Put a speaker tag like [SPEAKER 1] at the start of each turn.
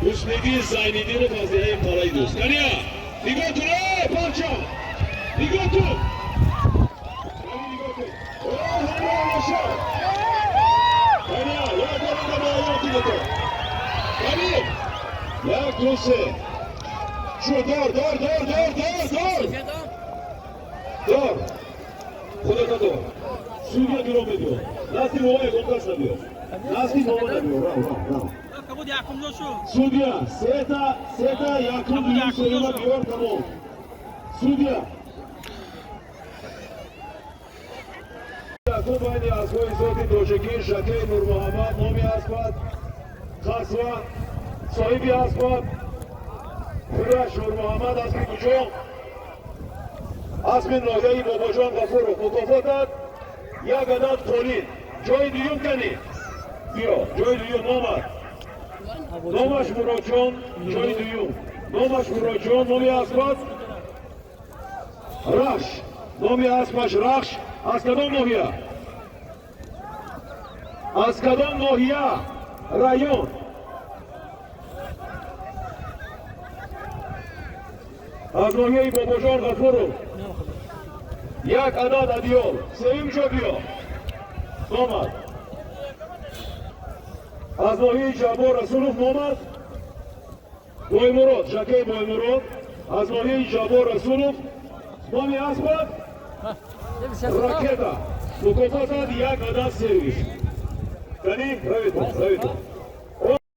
[SPEAKER 1] Ҳусниддин Зайниддинов аз деҳаи Қалъаи Дӯст. Кания, нигоҳ кун, э, парчам, нигоҳ кун. Кани, нигоҳ кун. О, ҳамроҳ бошад. Кания, як бора ба оён кунед. Кани, як, ду, се. Шу, дор, дор, дор, дор, дор, дор. Дор. Худата дор. Судья бюро медиҳад. Назди мо ягон кас набиёд. Назди мо набиёд. Рав, рав, рав.
[SPEAKER 2] Кабуд якум ҷо шуд.
[SPEAKER 1] Судья, сета, сета, якум, дуюм, сеюма биёр, тамом. Судья. Якум байни аспҳои зоти тоҷикӣ, Жакей Нурмуҳаммад, номи аспат Қасва, соҳиби аспат Хураш Нурмуҳаммад, аспи куҷо? Аспи ноҳияи Бобоҷон Ғафуров. Мукофотат як адад қолин. Ҷои дуюм кани? Биё, ҷои дуюм номад. Номаш Муродҷон, ҷои дуюм. Номаш Муродҷон, номи аспат Рахш. Номи аспаш Рахш. Аз кадом ноҳия? Аз кадом ноҳия? Район. Аз ноҳияи Бобоҷон Ғафуров. Як адад адиёл. Сеюм ҷо биё. Номад. Аз ноҳияи Ҷаббор Расулов номад Боймурод, Жакей Боймурод. Аз ноҳияи Ҷаббор Расулов, номи аспат Ракета. Мукофотат як адад сервис. Кани, равитон, равитон.